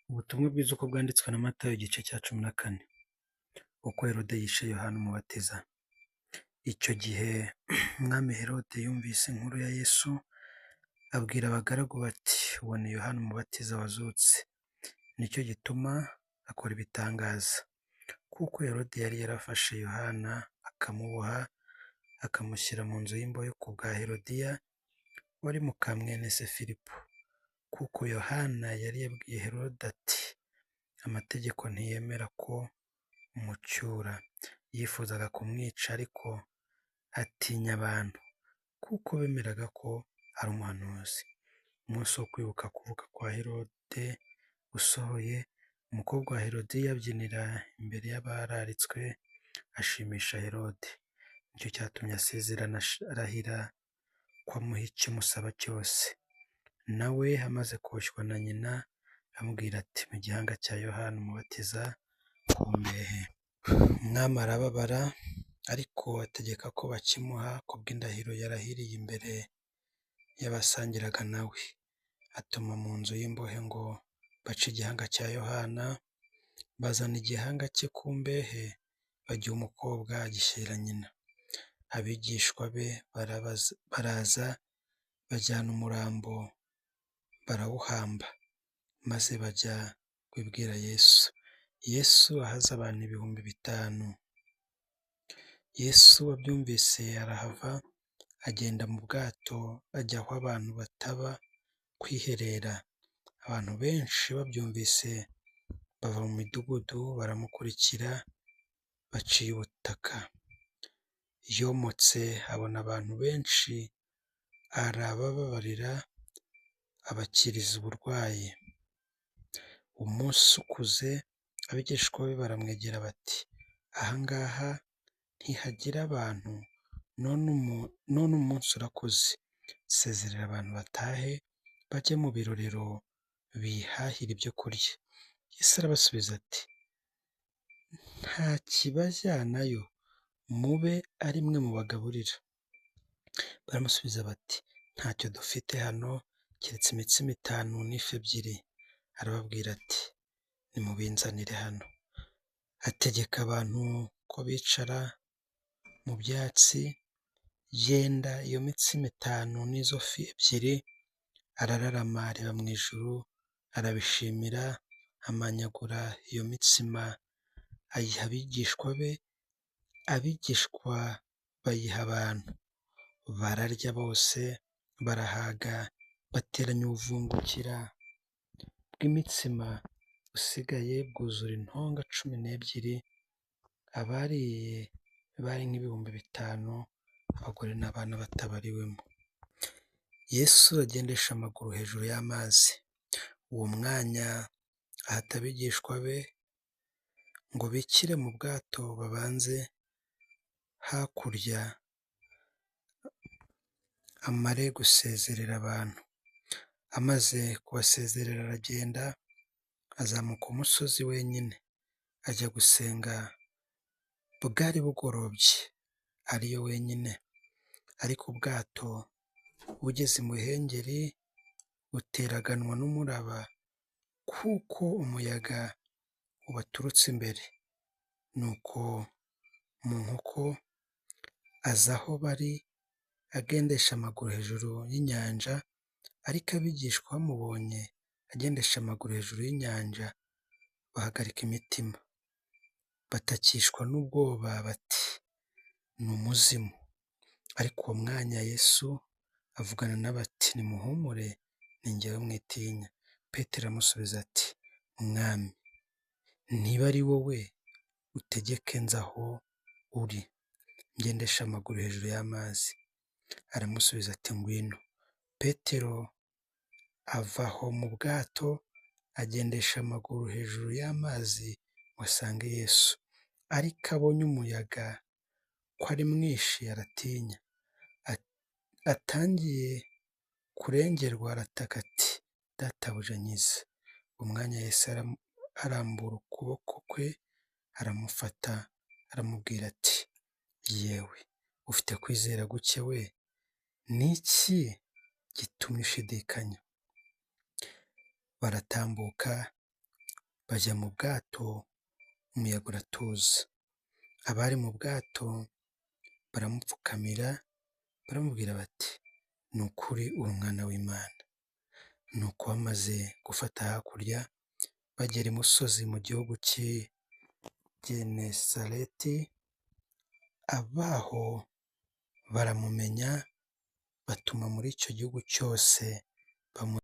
Ubutumwa bwiza uko bwanditswe na Matayo igice cya 14. Uko Herode yishe Yohana Umubatiza. Icyo gihe Umwami Herode yumvise inkuru ya Yesu, abwira abagaragu bati: "Uwo ni Yohana Umubatiza wazutse, ni cyo gituma akora ibitangaza." Kuko Herode yari yarafashe Yohana akamuboha, akamushyira mu nzu y'imbohe ku bwa Herodiya wari muka mwene se Filipo. Kuko Yohana yari yabwiye Herode ati: "Amategeko ntiyemera ko umucyura." Yifuzaga kumwica ariko atinya abantu, kuko bemeraga ko ari umuhanuzi. Umunsi wo kwibuka kuvuka kwa Herode usohoye, umukobwa wa Herodiya abyinira imbere y'abararitswe, ashimisha Herode. Nicyo cyatumye asezerana arahira ko amuha icyo amusaba cyose. Na we amaze koshywa na nyina, aramubwira ati: "Mu gihanga cya Yohana Umubatiza ku mbehe." Umwami arababara, ariko ategeka ko bakimuha kubw'indahiro yarahiriye imbere y'abasangiraga na we. Atuma mu nzu y'imbohe ngo bace igihanga cya Yohana, bazana igihanga cye ku mbehe, bagiha umukobwa agishyira nyina. Abigishwa be baraza bajyana umurambo barawuhamba, maze bajya kubibwira Yesu. Yesu ahaza abantu 5000. Yesu abyumvise arahava, agenda mu bwato ajya aho abantu bataba kwiherera. Abantu benshi babyumvise bava mu midugudu baramukurikira baciye ubutaka. Yomotse abona abantu benshi arabababarira, abakiriza uburwayi. Umunsi ukuze abigishwa be baramwegera bati: "Aha ngaha ntihagira abantu, none umunsi urakuze. Sezerera abantu batahe bajye mu birorero bihahire ibyo kurya." Yesu arabasubiza ati: "Nta kibajyanayo, mube ari mwe mubagaburira." Baramusubiza bati: "Ntacyo dufite hano keretse imitsima 5 n'ifi 2." Arababwira ati: "Nimubinzanire hano." Ategeka abantu ko bicara mu byatsi, yenda iyo mitsima 5 n'izo fi 2, arararama areba mu ijuru, arabishimira, amanyagura iyo mitsima ayiha abigishwa be, abigishwa bayiha abantu. Bararya bose barahaga, bateranya ubuvungukira bw'imitsima busigaye bwuzura intonga 12, abariye bari nk'ibihumbi 5, abagore n'abana batabariwemo. Yesu agendesha amaguru hejuru y'amazi. Uwo mwanya ahata abigishwa be ngo bikire mu bwato babanze hakurya, amare gusezerera abantu. Amaze kubasezerera aragenda, azamuka umusozi wenyine, ajya gusenga. Bwari bugorobye ariyo wenyine, ariko ubwato bugeze imuhengeri buteraganwa n'umuraba, kuko umuyaga ubaturutse imbere. Nuko mu nkoko aza aho bari agendesha amaguru hejuru y'inyanja, ariko abigishwa bamubonye agendesha amaguru hejuru y'inyanja, bahagarika imitima, batakishwa n'ubwoba bati: "Ni umuzimu." Ariko uwo mwanya Yesu avugana na bo ati: "Nimuhumure, ni jyewe mwitinya." Petero aramusubiza ati: "Mwami, niba ari wowe utegeke nze aho uri, ngendesha amaguru hejuru y'amazi." Aramusubiza ati: "Ngwino." Petero ava aho mu bwato agendesha amaguru hejuru y'amazi ngo asange Yesu. Ariko abonye umuyaga ko ari mwinshi aratinya. Atangiye kurengerwa arataka ati: "Databuja nkiza." Uwo mwanya Yesu arambura ukuboko kwe aramufata, aramubwira ati: "Yewe ufite kwizera guke we, ni iki gitumye ushidikanya?" Baratambuka bajya mu bwato, umuyaga uratuza. Abari mu bwato baramupfukamira, baramubwira bati: "Ni ukuri uri Umwana w'Imana." Nuko bamaze gufata hakurya, bagera imusozi mu gihugu cy'i Genesareti, abaho baramumenya, batuma muri icyo gihugu cyose bamu.